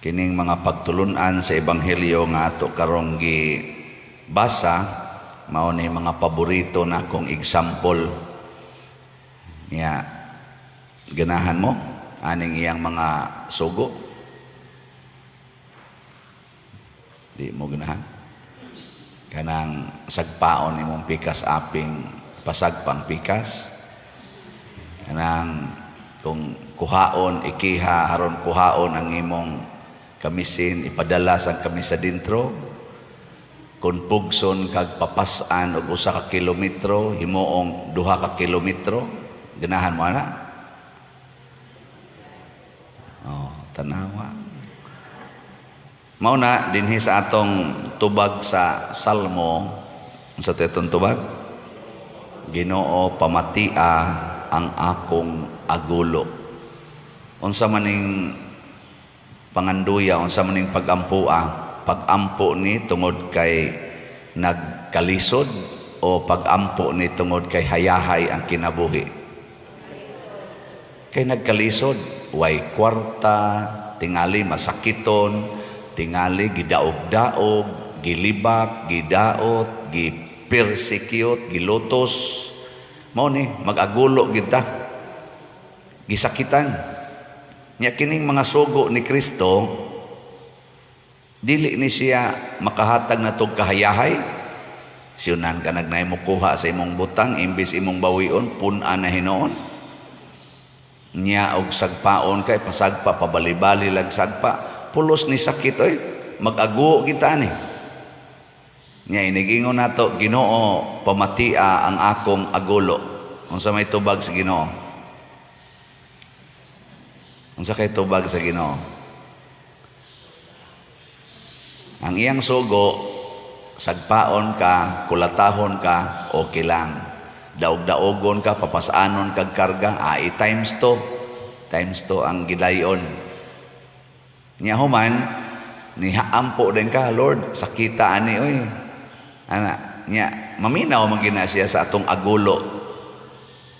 Kining mga pagtulunan sa ebanghelyo nga ato karong gi basa mao ni mga paborito na akong example. Nya ganahan mo aning iyang mga sugo? Di mo ganahan? Kanang sagpaon imong pikas aping pasagpang pikas, kanang kung kuhaon ikiha aron kuhaon ang imong kamisin ipadala sa kamisa dintro, kung pugson kag papas-an og 1 ka kilometro himuong 2 ka kilometro, ganahan mo ana? Oh, tanawa. Mao na dinhi sa atong tubag sa Salmo, unsa tetong tubag? Ginoo, pamatia ang akong agulo. Unsa maning panganduya, unsa maning pag-ampua? Pag-ampo ni tungod kay nagkalisod o pag-ampo ni tungod kay hayahay ang kinabuhi? Kay nagkalisod, way kwarta, tingali masakiton, tingali gidaog-daog, gilibak, gidaot, gipersecute, gilutos. Mao ni mag-agulo gid ta. Gisakitan. Nya kining mga sugo ni Kristo dili ni siya makahatag natog kahayahay. Siyunan ka nagnay mo kuha sa imong butang, imbis imong bawion, pun-an na hinuon. Nya og sagpaon kay pasagpa, pabali-bali lag sagpa, pulos ni sakit oy, mag-aguo kita ni. Nya inigingon nato, Ginoo, pamatia ang akong agulo. Unsa may tubag sa Ginoo? Unsa kay tubag sa Ginoo? Ang iyang sugo, sagpaon ka, kulatahon ka, okay lang. Daog-daogon ka, papasanon kag karga, ai times 2. Times 2 ang gidayon. Nya human, nihaampo din ka, Lord, sakita ani oy. Ana, nya maminaw man gina siya sa atong agulo.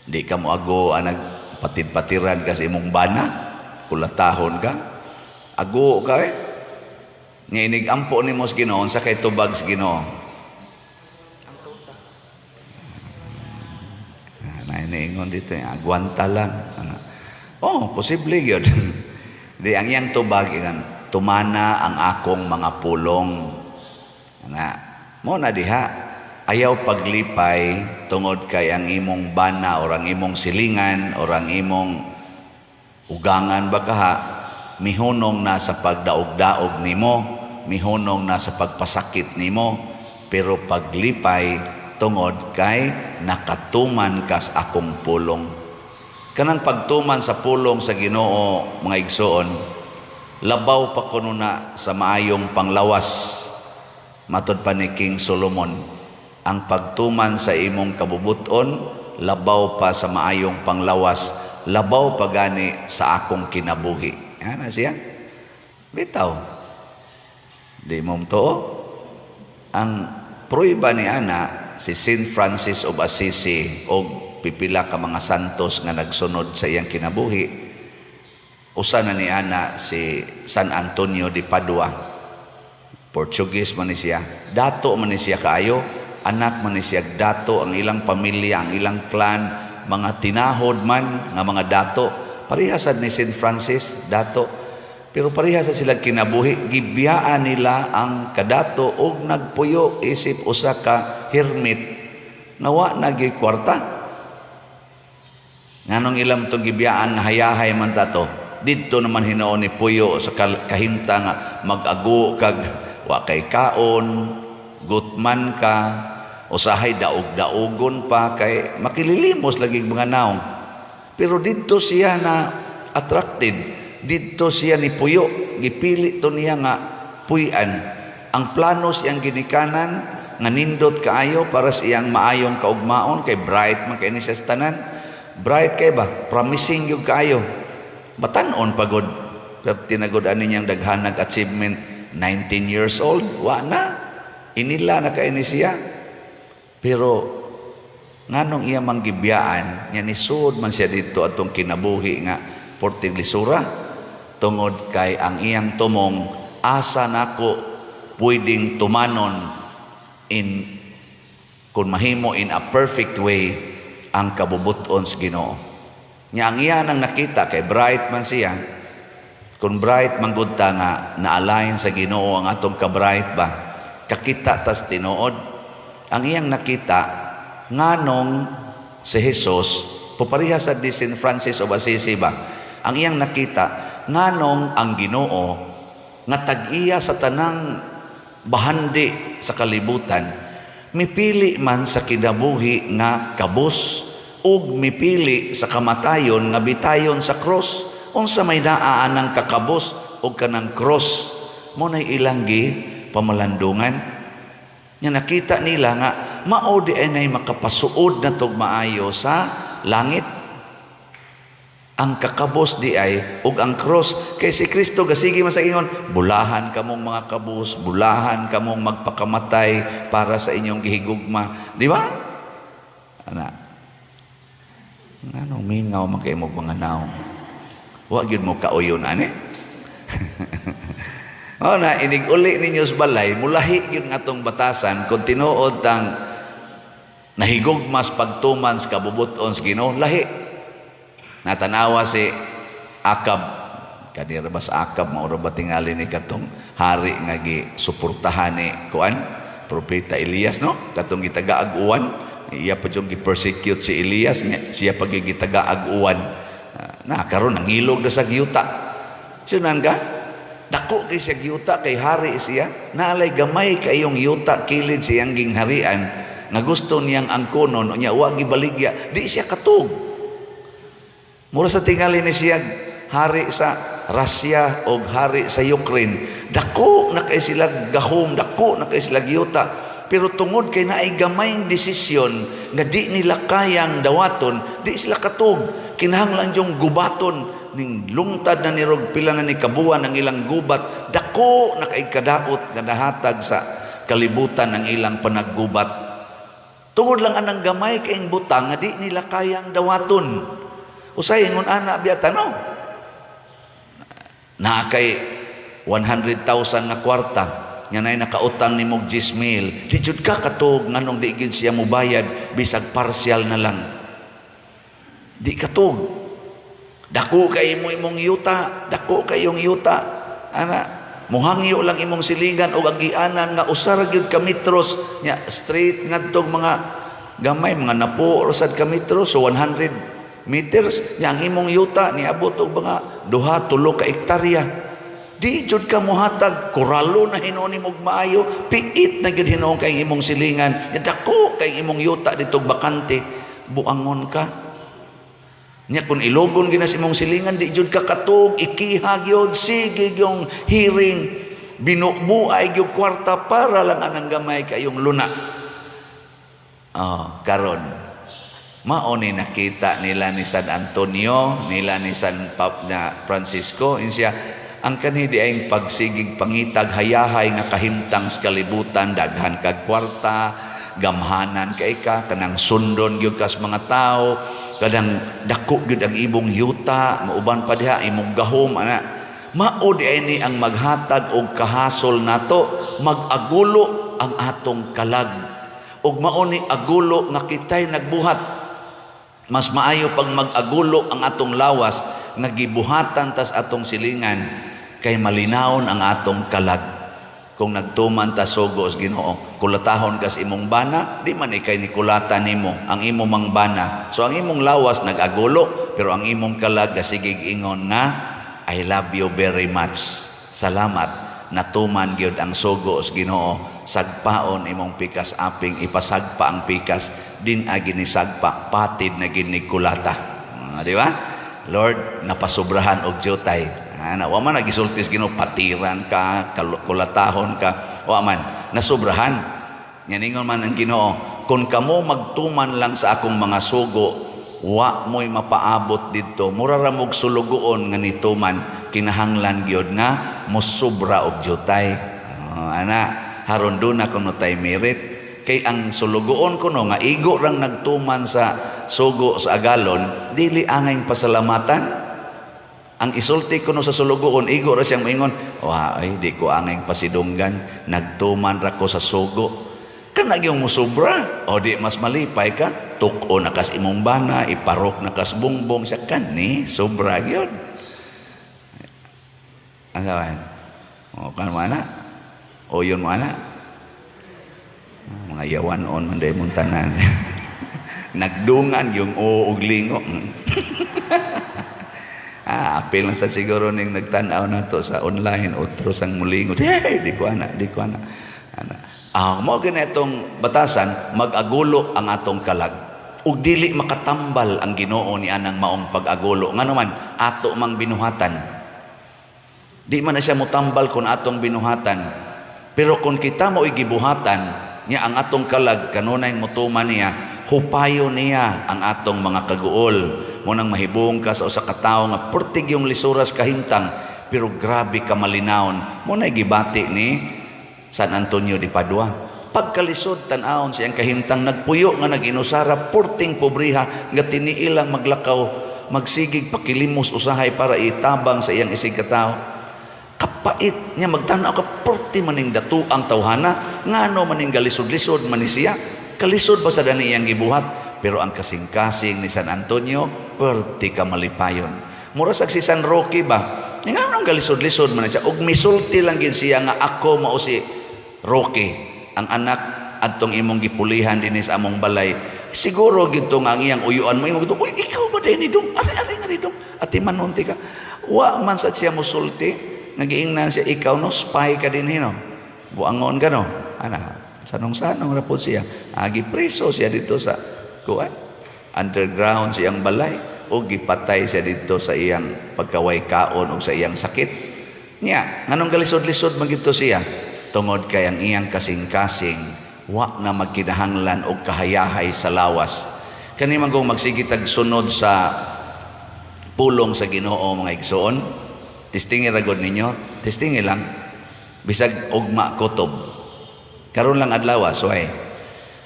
Di ka mo ago anag patid-patiran ka sa imong bana, kulatahon ka. Ago ka eh. Nya inig-ampo nimo sa Ginoo, unsa kay tubag sa Ginoo? Nainiingon dito, agwanta lang. Ana. Oh, posible gyud. Di ang iyang tubag ingan, tumana ang akong mga pulong. Ana, mo na diha, ayaw paglipay tungod kay ang imong bana or ang imong silingan or ang imong ugangan ba kaha mihunong na sa pagdaog-daog nimo, mihunong na sa pagpasakit nimo, pero paglipay tungod kay nakatuman kas akong pulong. Kanang pagtuman sa pulong sa Ginoo, mga igsoon, labaw pa kuno na sa maayong panglawas. Matod pa ni King Solomon, ang pagtuman sa imong kabubuton labaw pa sa maayong panglawas, labaw pa gani sa akong kinabuhi. Ana siya? Bitaw. Di mo tuo? Ang pruiba ni ana si Saint Francis of Assisi og pipila ka mga santos nga nagsunod sa iyang kinabuhi. Usa na ni ana si San Antonio de Padua. Portuguese man ni siya. Dato man ni siya kaayo, anak man ni siya dato, ang ilang pamilya, ang ilang clan, mga tinahod man nga mga dato. Parehasad ni Saint Francis, dato. Pero parehasad sila kinabuhi, gibiyaan nila ang kadato og nagpuyo isip usa ka hermit nga wa na gyud kwarta. Nganong ilang tong gibiyaan nga hayahay man ta to? Didto naman hinuon ni puyo sa kahimta nga mag-ago kag wa kay kaon, gutman ka, usahay daog-daogon pa kay makililimos lagi mga naong. Pero didto siya na attracted, didto siya ni puyo, gipili to niya nga puy-an. Ang plano siyang ginikanan nga nindot kaayo para sa iyang maayong kaugmaon kay bright man kay ni siya sa tanan. Bright kay ba? Promising gyud kaayo. Batan-on pagod. Pero tinagod ani niyang daghanag achievement, 19 years old, wa na. Inila na kay ni siya. Pero nganong iya manggibiyaan, nya nisud man siya didto atong kinabuhi nga porting lisura. Tungod kay ang iyang tumong, asa nako pwedeng tumanon in kung mahimo in a perfect way ang kabubuton sa Ginoo. Nya ang iya nang nakita kay bright man siya. Kung bright man gud ta nga na-align sa Ginoo ang atong ka-bright ba, kakita tas tinuod. Ang iyang nakita, nganong si Jesus pupareha sa di Saint Francis of Assisi ba? Ang iyang nakita, nganong ang Ginoo nga tag-iya sa tanang bahandi sa kalibutan, mipili man sa kinabuhi nga kabus ug mipili sa kamatayon nga bitayon sa cross? Unsa may naa anang kakabos ug kanang cross? Mo nay ilang gi pamalandungan nga nakita nila nga mao di ay makapasuod na tog maayo sa langit ang kakabos di ay ug ang cross, kay si Kristo gasige man sa ingon, "Bulahan kamong mga kabos, bulahan kamong magpakamatay para sa inyong gihigugma." Di ba ana? Nganong mingaw man kay mo mga naong? Wa gyud mo kauyon ani. O na inig uli ninyo sa balay, mulahi gyud nga atong batasan kung tinuod tang nahigugmas pagtuman sa kabubuton sa Ginoo, lahi. Natanawa si Akab, kanira ba sa Akab, maura ba tingali ni katong hari nga gi suportahan ni kuan, propeta Elias, no? Katong gitagaag uwan, iya pa yung gi-persecute si Elias, siya pa gitagaag uwan. Na karon nangilog na sa giyuta. Sunan ka? Dako kay siya giyuta kay hari siya. Naalay gamay kayong yuta kilid siyang gingharian nga gusto niyang angkonon, unya wa gibaligya, di siya katug. Mura sa tingali ni siya hari sa Russia o hari sa Ukraine. Dako na kay sila gahom, dako na kay sila giyuta. Pero tungod kay naay gamayng desisyon nga di nila kayang dawaton, di sila katug. Kinahanglan yung gubaton ning lungtad na ni rog pila na ni kabuan ang ilang gubat. Dako na kay kadaot nga nahatag sa kalibutan ang ilang panaggubat. Tungod lang anang gamay kayong butang nga di nila kayang dawaton. Usay ingon ana biya no? Naa kay 100,000 nga kwarta nga nay nakautang nimo 10 mil. Di jud ka katug nganong di gid siya mobayad bisag partial na lang. Di katug. Dako kay mo imong yuta, dako kayong yuta. Ana, muhangyo lang imong silingan og agianan nga usa ra gyud ka metros nya straight ngadtong mga gamay, mga napo ra sad ka metros, so 100 meters nya ang imong yuta niabot og mga 2, 3 ka hektarya. Di jud ka mohatag, koralo na hinuon nimo og maayo, piit na gyud hinuon kay imong silingan nya dako kay imong yuta dito bakante, buangon ka. Nya kung ilogon gina sa imong silingan, di jud ka katug, ikiha gyud, sige gyung hearing, binubuay gyud kwarta para lang anang gamay kayong luna. Oh, karon mao ni nakita nila ni San Antonio, nila ni San Pap na Francisco, insiya ang kanhi di ay pagsigig pangitag hayahay nga kahimtang sa kalibutan, daghan kag kwarta, gamhanan kay ka, kanang sundon gyud kas mga tao, kanang dako gyud ang imong yuta, mauban pa diha imong gahom ana. Mao di ay ni ang maghatag og kahasol nato, mag-agulo ang atong kalag. Ug mao ni agulo nga kitay nagbuhat. Mas maayo pag mag-agulo ang atong lawas nga gibuhatan tas atong silingan kay malinawon ang atong kalag. Kung nagtuman ta sugo sa Ginoo, kulatahon kas imong bana, di man ikay ni kulata nimo ang imo mang bana. So ang imong lawas nag-agulo, pero ang imong kalag gasigig ingon nga, "I love you very much. Salamat, natuman gyud ang sugo sa Ginoo." Sagpaon imong pikas aping, ipasagpa ang pikas din agi ni sagpa, patid na gid ni kulata. Di ba? Lord, napasubrahan og jutay. Ana, wa man nagisultis Ginoo, patiran ka, kulatahon ka, wa man nasubrahan. Nya ningon man ang Ginoo, "Kung kamo magtuman lang sa akong mga sugo, wa mo'y mapaabot didto. Mura ra mog sulugoon nga nituman, kinahanglan gyud nga mosobra og jutay." Oh, ana, haron duna kuno tay merit kay ang sulugoon kuno nga igo rang nagtuman sa sugo sa agalon, dili angay pasalamatan. Ang isulti kuno sa sulugoon, igo ra siyang moingon, "Wa ay, di ko angay pasidunggan, nagtuman ra ko sa sugo." Kana gyung musobra, o di mas malipay ka, tuk-o na kas imong bana, iparok na kas bongbong siya kani, sobra gyud. Ang sawan? O kan mo ana? O yun mo ana? Mga yawan on man day mong tanan. Nagdungan yung o ug lingo. Ah, apil lang sa siguro ning nagtan-aw na to sa online, otro sang mulingo. Hey, di ko ana, di ko ana. Ana. Ah, mo itong batasan, mag-agulo ang atong kalag. Ug dili makatambal ang Ginoo ni anang maong pag-agulo. Ngano man ato mang binuhatan. Di man na siya mutambal kung atong binuhatan. Pero kung kita mo'y gibuhatan, niya ang atong kalag kanunay mutuman niya, hupayo niya ang atong mga kaguol. Mo nang mahibong ka sa usa ka tawo nga pertig yung lisuras kahimtang, pero grabe ka malinawon. Mo na gibati ni San Antonio de Padua. Pagkalisod tan-awon siyang kahimtang, nagpuyo nga nag-inusara, purting pobriha nga tiniilang maglakaw, magsigig pakilimos usahay para itabang sa iyang isig katawo. Kapait niya magtan-aw ka, purti maning datuang tawhana, ngano maning galisod-lisod man ni siya, kalisod ba sa dani iyang gibuhat? Pero ang kasing-kasing ni San Antonio, perti ka malipayon. Mura sag si San Roque ba, ngano galisod-lisod man siya, ug misulti lang gid siya nga, "Ako mao si Roque, ang anak adtong imong gipulihan dinhi sa among balay." Siguro gito nga ang iyang uyuan mo imo gito, "Uy, ikaw ba ni dong? Ari ari nga ni dong." Ati manunti ka. Wa man sa siya musulti, nagiingnan siya, "Ikaw no, spy ka dinhi no. Buangon ka no." Ana, sanong-sanong ra po siya. Agi preso siya dito sa kuan, underground siyang balay, o gipatay siya dito sa iyang pagkaway kaon o sa iyang sakit. Nya, nganong galisod-lisod man gito siya? Tungod kay ang iyang kasing-kasing wa na magkinahanglan og kahayahay sa lawas. Kani man kung magsige tag sunod sa pulong sa Ginoo, mga igsoon, testingi ra gud ninyo, testingi lang bisag ugma kutob. Karon lang adlaw, suway.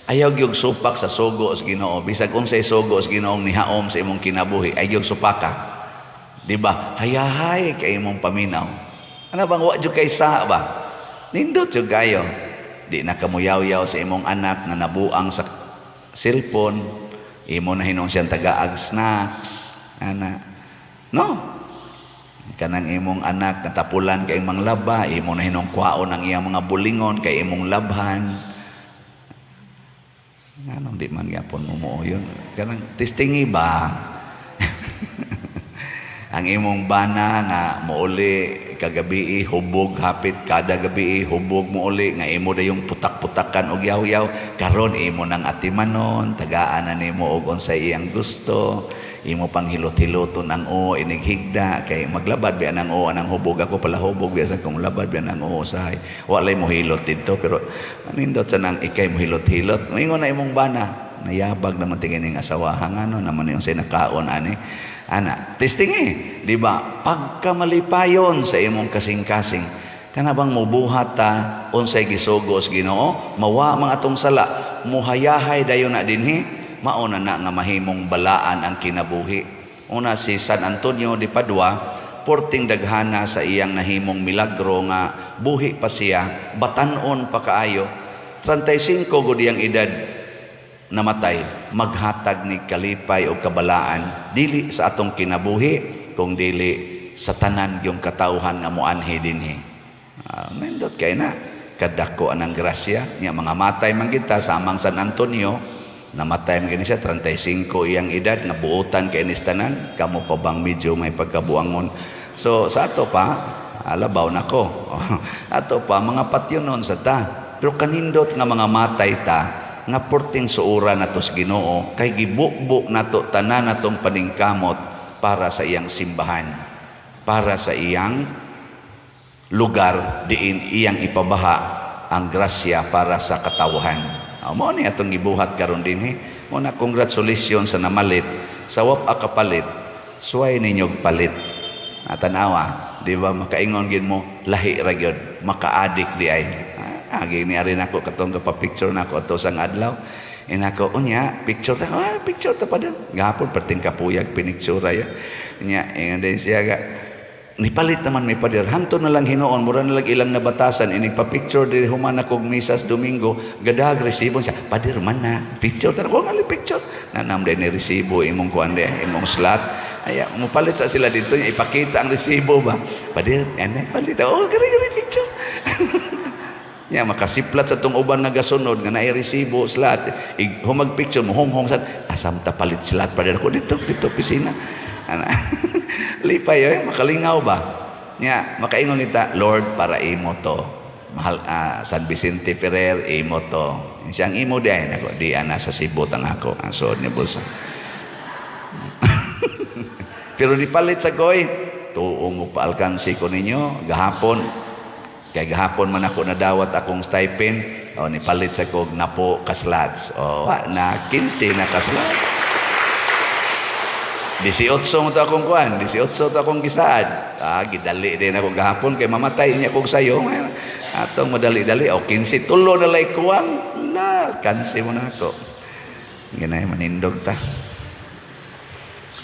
Ayaw gyud supak sa sugo sa Ginoo. Bisag unsay sugo sa Ginoong nihaom sa imong kinabuhi, ay gyud supaka. Di ba? Hayahay kay imong paminaw. Ano bang wa jud kay sa ba? Nindot jud kayo. Di na kamuyaw-yaw sa imong anak nga nabuang sa cellphone, imo na hinuon siyang tagaag snacks. Ana. No? Kanang imong anak natapulan kay manglaba, imo na hinuon kwaon ang iyang mga bulingon kay imong labhan. Nganong di man gyapon mo mo yun? Kanang testingi ba? Ang imong bana nga mouli kagabi, hubog hapit kada gabi, hubog mouli nga imo dayong putak-putakan og yaw-yaw, karon imo nang atimanon, tagaan na nimo og unsay iyang gusto, imo pang hilot-hiloton ang o inig higda kay maglabad biya nang o anang hubog, ako pala hubog biya sa kung labad biya nang o usahay walay mo hilot didto, pero anindot sa nang ikay mo hilot-hilot. Moingon na imong bana, "Nayabag naman tingin ning asawa, ngano naman yung say nakaon ani?" Ana, testing eh, di ba? Pagkamalipayon sa imong kasing-kasing, kana bang mubuhat ta unsay gisugo sa Ginoo, mawa mga atong sala, muhayahay dayon na dinhi, mao na na nga mahimong balaan ang kinabuhi. Una si San Antonio de Padua, porting daghana sa iyang nahimong milagro nga buhi pa siya, batan-on pa kaayo, 35 gud iyang edad namatay, maghatag ni kalipay o kabalaan dili sa atong kinabuhi kung dili sa tanan yung katawhan nga moanhi dinhi. Nindot kay na kadako anang grasya niya. Mga matay man kita samang San Antonio, namatay man gini siya 35 iyang edad nga buotan kay nis tanan. Kamo pa bang medyo may pagkabuangon? So sa ato pa, alabaw nako, ato pa mga patyonon sa ta, pero kanindot nga mga matay ta nga porting suura nato sa Ginoo kay gibukbuk nato tanan natong paningkamot para sa iyang simbahan, para sa iyang lugar diin iyang ipabaha ang grasya para sa katawhan. Mao ni atong gibuhat karon dinhi. Mo na congratulations sa namalit. Sa wapa kapalit, suway ninyog palit. Natanawa, di ba makaingon gid mo lahi ra gyud, makaadik di ay. Agi ni ari nako katong pa-picture nako ato sang adlaw. Inako unya picture ta, picture ta pa dun. Gapon perting kapuyag pinicture ya. Nya ingon din siya ga. Nipalit naman may, pader. Hanto na lang hinuon, mura na lang ilang nabatasan. Inig pa-picture di human akong misa sa Domingo, gadag resibo siya. "Pader man na, picture. Tara ko nga picture. Nanam din ni resibo imong kuan de, imong slot." Ay, mupalit sa sila dito, ipakita ang resibo ba. "Pader, yan palit. Oh, gari gari picture." Ya, makasiplat sa tong uban nga gasunod nga naay resibo slot. Ig humag picture mo honghong sa asam ta palit slot, pader ko dito dito opisina. Ana. Lipay eh, makalingaw ba? Nya, makaingon kita, "Lord, para imo to. Mahal, San Vicente Ferrer, imo to." Siyang imo di ay, nako, di ana sa Cebu tang ako, ang suod ni bulsa. Pero di palit sa koy, tuo mo paalkansi ko ninyo, gahapon, kay gahapon man ako nadawat akong stipend, o nipalit sa kog napo ka slots. O, na 15 na ka slots. 18 mo to akong kuan, 18 to akong gisaad. Ah, gidali din ako gahapon kay mamatay niya kog sayo. Atong madali-dali o 15 tulo na lay kuwang. La, kansi mo na ako. Ginay manindog ta.